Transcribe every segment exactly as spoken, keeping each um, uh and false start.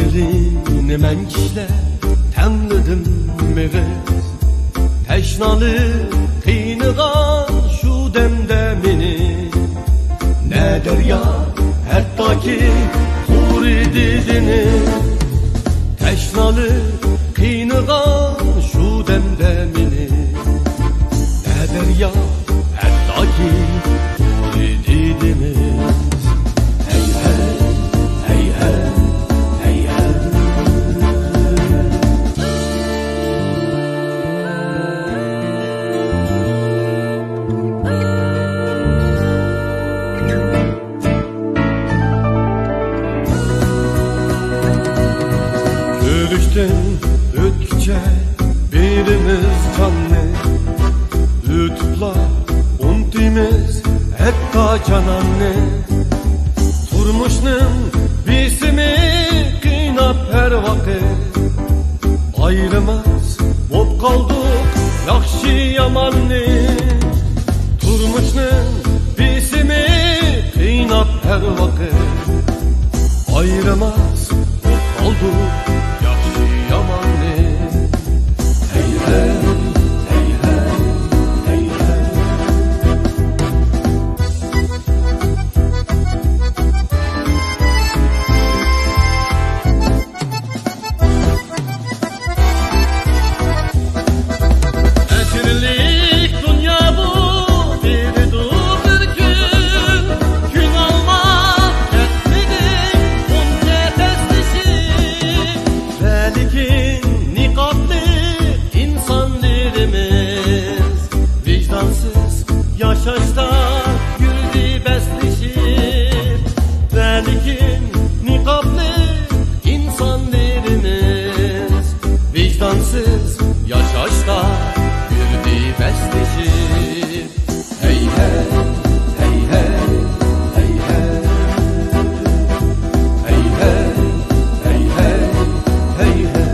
نېمەن كىشىلەر تەڭلىدىم مېغىز، تەشنالىق قىينىغان شۇ دەمدە مېنى. نە دەريا ھەتتاكى قۇرۇدى دېڭىز، تەشنالىق قىينىغان شۇ دەمدە مېنى. نە دەريا ھەتتاكى قۇرۇدى دېڭىز. ھەي ھەي، ھەي ھەي، ھەي ھەي. كۆرۈشتىن ئۆتكۈچە بېرىمىز جاننى، ئۆتۈپلا ئۇنتۇيمىز ھەتتا جاناننى. تۇرمۇشنىڭ بېسىمى قىيناپ ھەر ۋاقىت، ئايرىماس بوپ قالدۇق ياخشى ياماننى. تۇرمۇشنىڭ بېسىمى قىيناپ ھەر ۋاقىت، ئايرىماس بوپ قالدۇق ياخشى ياماننى. ھەي ھەي، ھەي ھەي، ھەي ھەي. ئەجىرلىك دۇنيا بۇ، بېرىدۇ بىر كۈن. كۈن ئالما كەتمىدى بۇنچە تەسلىشىپ، ۋە لېكىن نىقابلىق ئىنسانلىرىمىز ۋىجدانسىز ياشاشتا يۈردى بەسلىشىپ، ۋە لېكىن نىقابلىق ئىنسانلىرىمىز ۋىجدانسىز ياشاشتا يۈردى بەسلىشىپ. ھەي ھەي، ھەي ھەي، ھەي ھەي. ھەي ھەي، ھەي ھەي، ھەي ھەي.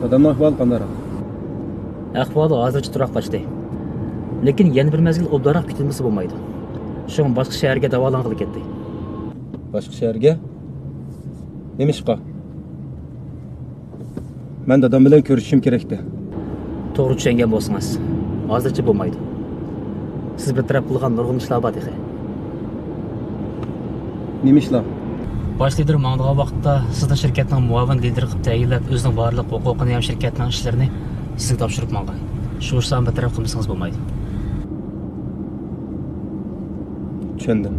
دادامنىڭ ئەھۋالى قانداقراق؟ ئەھۋالى ھازىرچە تۇراقلاشتى. لېكىن يەنە بىر مەزگىل ئوبدانراق كۈتۈلمىسە بولمايدۇ. شۇڭا باشقا شەھەرگە داۋالانغىلى كەتتى. باشقا شەھەرگە؟ نېمىشقا؟ مەن دادام بىلەن كۆرۈشۈشۈم كېرەكتى. توغرا چۈشەنگەن بولسىڭىز، ھازىرچە بولمايدۇ. سىز بىر تەرەپ قىلغان نۇرغۇن ئىشلار بار تېخى. نېمە ئىشلار؟ باش لىدىر ماڭىدىغان ۋاقىتتا سىزنى شىركەتنىڭ مۇئاۋىن لىدىرى قىلىپ تەيىنلەپ، ئۆزىنىڭ بارلىق ھوقۇقىنى ھەم شىركەتنىڭ ئىشلىرىنى سىزگە تاپشۇرۇپ ماڭغان. شۇ ئىشلارنى بىر تەرەپ قىلمىسىڭىز بولمايدۇ. چۈشەندىم.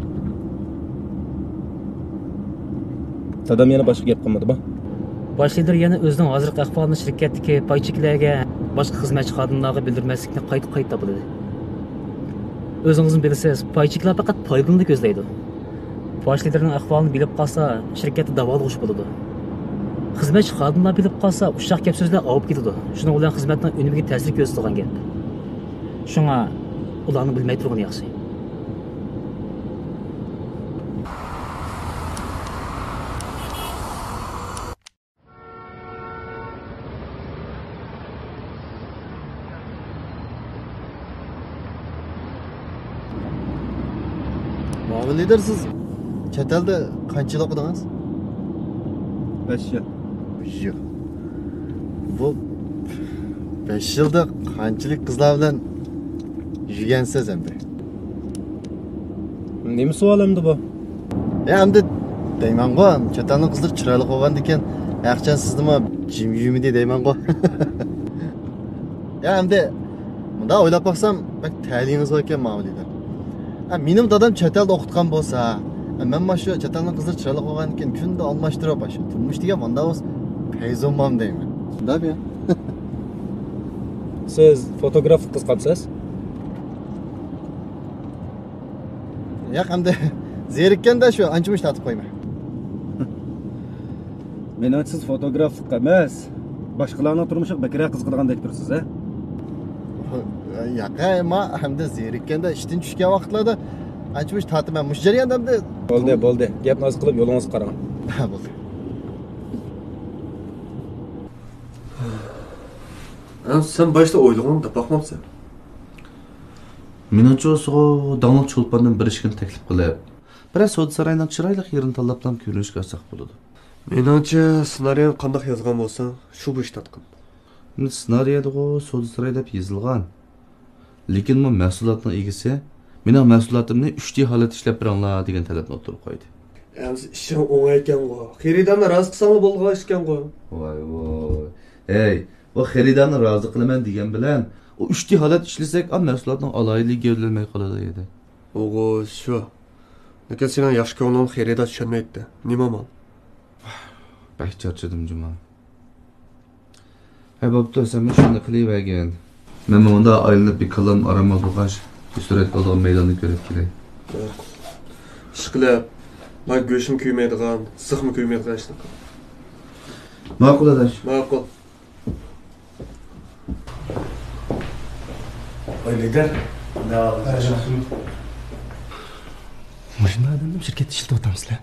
دادام يەنە باشقا گەپ قىلمىدىما؟ باش لىدىر يەنە ئۆزىنىڭ ھازىرقى ئەھۋالىنى شىركەتتىكى پاي چېكىلەرگە، باشقا خىزمەتچى خادىملارغا بىلدۈرمەسلىكنى قايتا-قايتا تاپىلىدى. ئۆزىڭىزمۇ بىلىسىز، پاي چېكىلەر پەقەت پايدىلىنىدۇ كۆزلەيدۇ. باش لىدىرنىڭ ئەھۋالىنى بىلىپ قالسا، شىركەتتە داۋالغۇش بولىدۇ. خىزمەتچى خادىملار بىلىپ قالسا، ئۇششاق گەپ سۆزلەر ئاۋۇپ كېتىدۇ. شۇنىڭ بىلەن خىزمەتنىڭ ئۈنۈمىگە تەسىر كۆرسىتىدىغان گەپ. شۇڭا ئۇلارنىڭ بىلمەي تۇرغىنى ياخشى. مۇئاۋىن لىدىر، سىز چەت ئەلدە قانچە يىل ئوقۇدىڭىز؟ بەش يىل. بەش يىل. بۇ بەش يىلدا قانچىلىك قىزلار بىلەن يۈرگەنسىز ئەمدى؟ نېمە سوئال ئەمدى بۇ؟ يا ئەمدى دەيمەنغۇ، چەت ئەلنىڭ قىزلىرى چىرايلىق بولغاندىكىن، ھەقىچان سىزنىمۇ جىم يۈرمىدى دەيمەنغۇ. يا ئەمدى مۇنداق ئويلاپ باقسام، بەك تەلىيىڭىز باركەن ماۋۇ لىدەر. ھە، مېنىڭ دادام چەت ئەلدە ئوقۇتقان بولسا، ھە، مەن مانا شۇ چەت ئەلنىڭ قىزلىرى چىرايلىق بولغاندىكىن كۈندە ئالماشتۇرۇپ، شۇ تۇرمۇش دېگەن مانداق بولسا پەيزۇمام دەيمەن. شۇنداقمۇ يا؟ سىز فوتوگرافلىق قىزىقامسىز؟ ياق، ئەمدى زېرىككەندە شۇ ئانچە-مۇنچە تارتىپ قويىمەن. مېنىڭچە سىز فوتوگرافلىق ئەمەس، باشقىلارنىڭ تۇرمۇشىغا بەكرەك قىزىقىدىغاندەك تۇرىسىز، ھە؟ ياق، ئەمما ئەمدى زېرىككەندە، ئىشتىن چۈشكەن ۋاقىتلاردا ئانچە-مۇنچە تارتىمەن. مۇشۇ جەرياندا ئەمدى. بولدى، بولدى. گەپنى ئاز قىلىپ يولىڭىزغا قاراڭ. ھە، بولدى. ھە، سەن باشتا ئويلىغىنىڭنى دەپ باقماپسەن. مېنىڭچە ئۇسىغۇ داڭلىق چولپاندىن بىر ئىشكىنى تەكلىپ قىلىپ، بىرەر سودا ساراينىڭ چىرايلىق يېرىنى تاللاپلا كۆرۈنۈشكە ئاچساق بولىدۇ. مېنىڭچە، سېنارىيەنى قانداق يازغان بولساڭ، شۇ بويىچە تارتقىن. ئەمدى سېنارىيەدىغۇ سودا ساراي دەپ يېزىلغان. لېكىنمۇ مەھسۇلاتنىڭ ئىگىسى مېنىڭ مەھسۇلاتىمنى ئۈچ دى ھالەتتە ئىشلەپ بېرىڭلار دېگەن تەلەپنى ئوتتۇرىغا قويدى. ئەمىسە ئىشىڭ ئوڭايكەنغۇ. خېرىدارنى رازى قىلساڭلا بولىدىغان ئىشكەنغۇ. ۋاي ۋاي. ھەي، ئۇ خېرىدارنى رازى قىلىمەن دېگەن بىلەن، ئۇ ئۈچ دى ھالەت ئىشلىسەك، ئا، مەھسۇلاتنىڭ ئالاھىدىلىكى گەۋدىلەنمەي قالىدۇ ئىدى. ئوغۇ، شۇ. لېكىن سېنىڭ ياخشى كۆڭلۈڭنى خېرىدار چۈشەنمەيتتى. نېمە ئامال؟ بەك چارچىدىم جۇمۇ. ھەي، بوپتۇ، سەن مۇشۇنى قىلىۋەرگىن. مەن مۇندا ئايلىنىپ بىر كاللام ئارام ئالغاچ، بىر سۈرەت ئالىدىغان مەيداننى كۆرۈپ كېلەي. ئىشقىلىپ، مانا گۆشمۇ كۆيمەيدىغان، زىخمۇ كۆيمەيدىغان ئىشنى قىل. ماقۇل، ئاداش. ماقۇل. ۋاي، لىدەر. مۇشۇنداق ئادەمنى شىركەتتە ئىشلىتىۋاتامسىلەر؟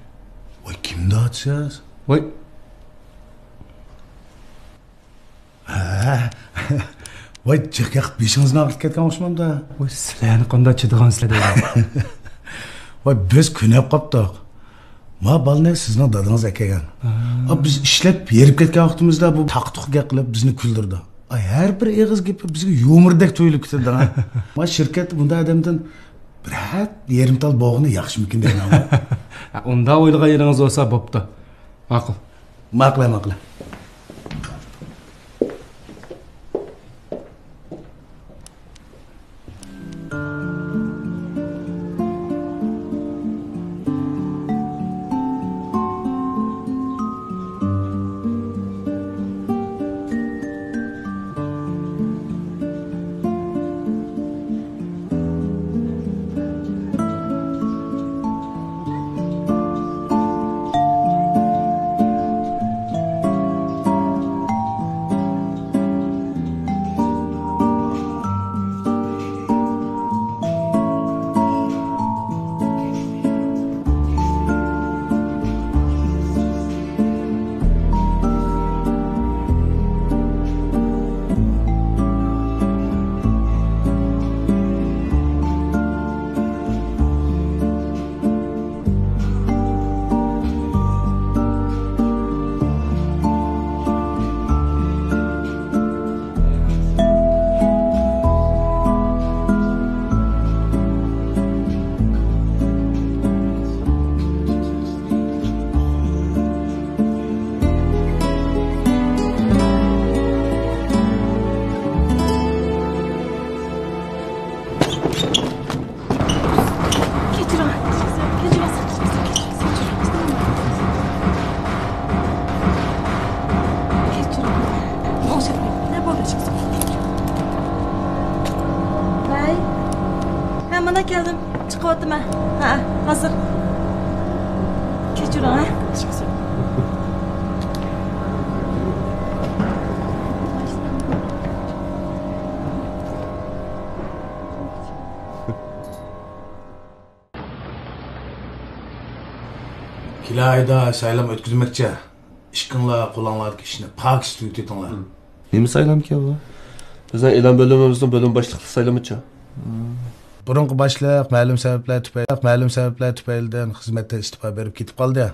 ۋاي، كىمدە ئاتىسىز؟ ۋاي. ھە. ۋاي، جىق يېقىپ بېشىڭىزنى ئاغرىتىپ كەتكەن ئوخشىمامدا؟ ۋاي، سىلەرنى قانداق چىدىغانسىلەر دەيدۇ. ۋاي، بىز كۆنۈپ قاپتۇق. ما بالىنى سىزنىڭ دادىڭىز ئەكەلگەن. ھا. ئا، بىز ئىشلەپ ھېرىپ كەتكەن ۋاقتىمىزدا بۇ تاقا-تۇقا گەپ قىلىپ بىزنى كۈلدۈردى. ئاي، ھەر بىر ئېغىز گېپى بىزگە يۇمۇردەك تۇيۇلۇپ كېتىدۇ، ھە. ما شىركەتتە بۇنداق ئادەمدىن بىرەر يېرىم تال بولغىنى ياخشىمىكىن دەيمەن. ھە، ئۇنداق ئويلىغان يېرىڭىز بولسا بوپتۇ. ماقۇل. ماقۇل، ماقۇل. كەچۈرۈڭ. كەچۈرۈڭ. كەچۈرۈڭ. كەچۈرۈڭ. نە بولدى؟ ۋاي. ھە، مانا كەلدىم. چىقىۋاتىمەن. ھە، ھازىر. كەچۈرۈڭ، ھە. كېلەر ئايدا سايلام ئۆتكۈزمەكچى. ئىككىڭلار قولۇڭلاردىكى ئىشنى پاكىز تۈگىتىۋېتىڭلار. نېمە سايلامكەن بۇ؟ بىزنىڭ ئېلان بۆلۈمىمىزنىڭ بۆلۈم باشلىقلىق سايلىمىچۇ؟ بۇرۇنقى باشلىق مەلۇم سەۋەبلەر تۈپەيلى، مەلۇم سەۋەبلەر تۈپەيلىدىن خىزمەتتىن ئىستېپا بېرىپ كېتىپ قالدى.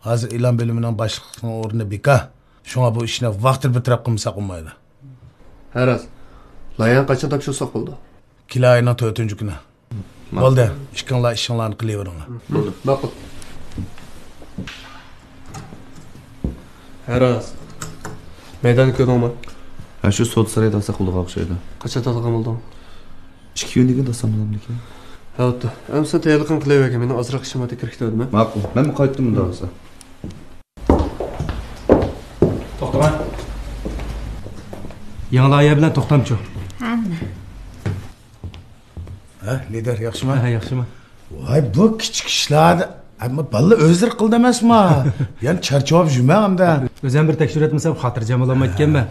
ھازىر ئېلان بۆلۈمىنىڭ باشلىقلىقىنىڭ ئورنى بىكار. شۇڭا بۇ ئىشنى ۋاقتىدا بىر تەرەپ قىلمىساق بولمايدۇ. ھە، راست. لايىھەنى قاچان تاپشۇرساق بولىدۇ؟ كېلەر ئاينىڭ تۆتىنچى كۈنى. بولدى، ئىككىڭلار ئىشىڭلارنى قىلىۋېرىڭلار. بولدى. ماقۇل. ھە، راست. مەيداننى كۆردۈڭمۇ؟ ھە، شۇ سودا سارايدا ئالساق بولىدىغان ئوخشايدۇ. قاچان تاللىغان بولدۇڭ؟ ئىككى كۈندىن كېيىن تاللىسام بولامدىكىن؟ ھە، بوپتۇ. ئەمىسە تەييارلىقىڭنى قىلىۋەرگىن، مېنىڭ ئازراق ئىشىم بار، كىرىپ كېتىۋىدىم. ماقۇل. مەنمۇ قايتتىم ئۇنداق بولسا. توختىما. يېڭى لايىھە بىلەن توختامچۇ؟ ھە. ھە، لىدىر، ياخشىما؟ ھە، ياخشىما. ۋاي، بۇ كىچىك ئىشلارنى، ئەمما بالىلار ئۆزلىرى قىلدى ئەمەسما؟ يەنە چارچاپ يۈرمەڭ ئەمدى. ئۆزۈم بىر تەكشۈرۈۋەتمىسەم، خاتىرجەم بولالمايدىكەنمەن.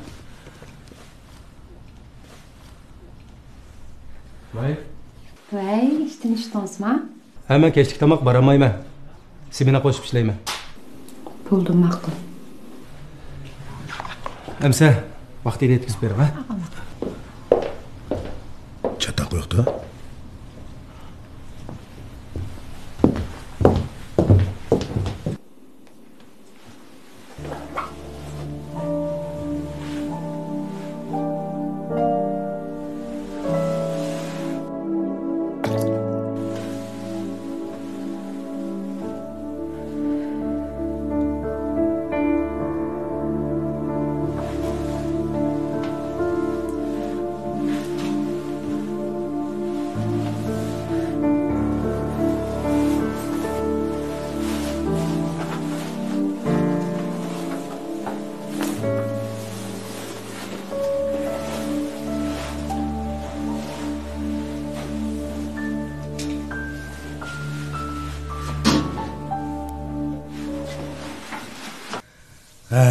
ۋاي. ۋاي، ئىشتىن چۈشتىڭىزما؟ ھە، مەن كەچلىك تاماق بارالمايمەن. سمېنا قوشۇپ ئىشلەيمەن. بولدى، ماقۇل. ئەمسە، ۋاقتىدا يەتكۈزۈپ بېرىڭ، ھە؟ چاتاق يوقتۇ؟ ھە،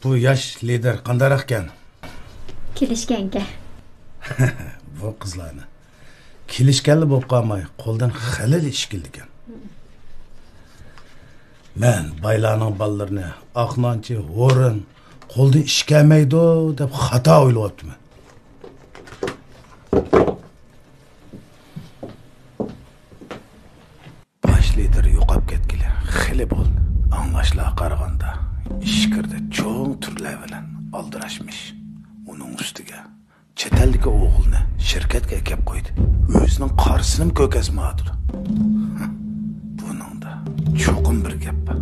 بۇ ياش لىدىر قانداقراقكەن؟ كېلىشكەنكەن. بۇ قىزلارنى كېلىشكەنلا بولۇپ قالماي، قولدىن خېلىلا ئىش كېلىدىكەن. مەن بايلارنىڭ بالىلىرىنى ئاق نانچى، ھورۇن، قولدىن ئىش كەلمەيدۇ دەپ خاتا ئويلاۋاپتىمەن. باش لىدىر يوقاپ كەتكىلى خېلى بولدى. ئاڭلاشلارغا قارىغاندا، ئىچكىرىدە چوڭ تۈرلەر بىلەن ئالدىراشمىش. ئۇنىڭ ئۈستىگە چەت ئەلدىكى ئوغۇلنى شىركەتكە ئەكەپ قويدى. ئۆزىنىڭ قارىسىنىمۇ كۆرگەزمەيدۇ. بۇنىڭدا چوقۇم بىر گەپ بار.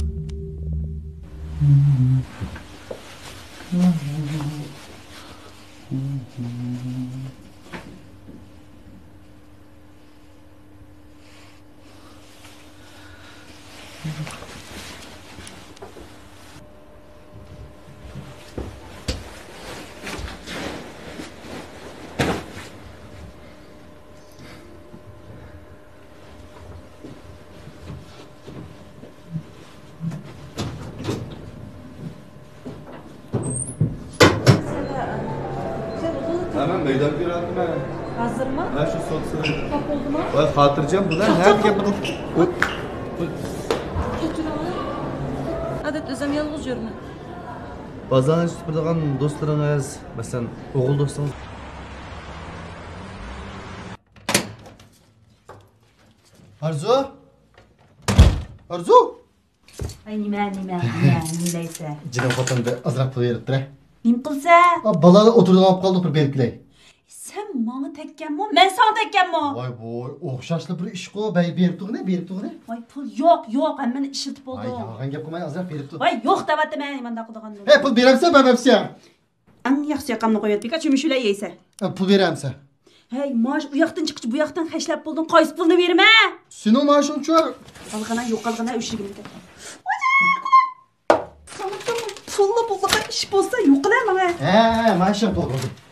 ھە، مەن مەيدان كۆرۈۋاتىمەن. ھازىرمۇ؟ ھە، شۇ سوتسىز. توپ بولدىمۇ؟ ۋاي، خاتىرجەم بولە، ھەر گەپنى. ئادەتتە ئۆزۈم يالغۇز يۈرىمەن. بازارنى تۇتۇپ بېرىدىغان دوستلىرىڭىز، مەسىلەن، ئوغۇل دوستىڭىز. ئارزۇ؟ ئارزۇ؟ ئاي، نېمە، نېمە، نېمە، نېمە دەيسە؟ جېنىم خوتۇن بىر ئازراق پۇل بېرىپ تۇرە. نېمە قىلسا؟ ئا، بالىلار ئولتۇرىدىغان بولۇپ قالدۇق، بىر بېرىپ كېلەي. سەن ماڭا تەگكەنمۇ، مەن ساڭا تەگكەنمۇ؟ ۋاي، بۇ ئوخشاشلا بىر ئىشقۇ، بەي، بېرىپ تۇرغىنە، بېرىپ تۇرغىنە. ۋاي، پۇل يوق، يوق، ھەممىنى ئىشلىتىپ بولدۇم. ۋاي، يالغان گەپ قىلماي، ئازراق بېرىپ تۇر. ۋاي، يوق دەۋاتىمەن، مانداق قىلىدىغان. ھەي، پۇل بېرەمسەن، بەرمەمسەن؟ ئەڭ ياخشى ياقامنى قويۇۋەت، بىكار چۆمۈچۈلەر يەيسەن. ئە، پۇل بېرەمسەن؟ ھەي، ماش، ئۇ ياقتىن چىققىچە بۇ ياقتىن خەجلەپ بولدۇڭ، قايسى پۇلنى بېرىمەن؟ سېنىڭ مائاشىڭچۇ؟ ئالغىنا، يوقالغىنا، ئۆچۈرگىنىمگە. پۇللا بولىدىغان ئىش بولسا يوقىلە ماڭا. ھە، ھە، مائاشىڭ، بولدى، بولدى.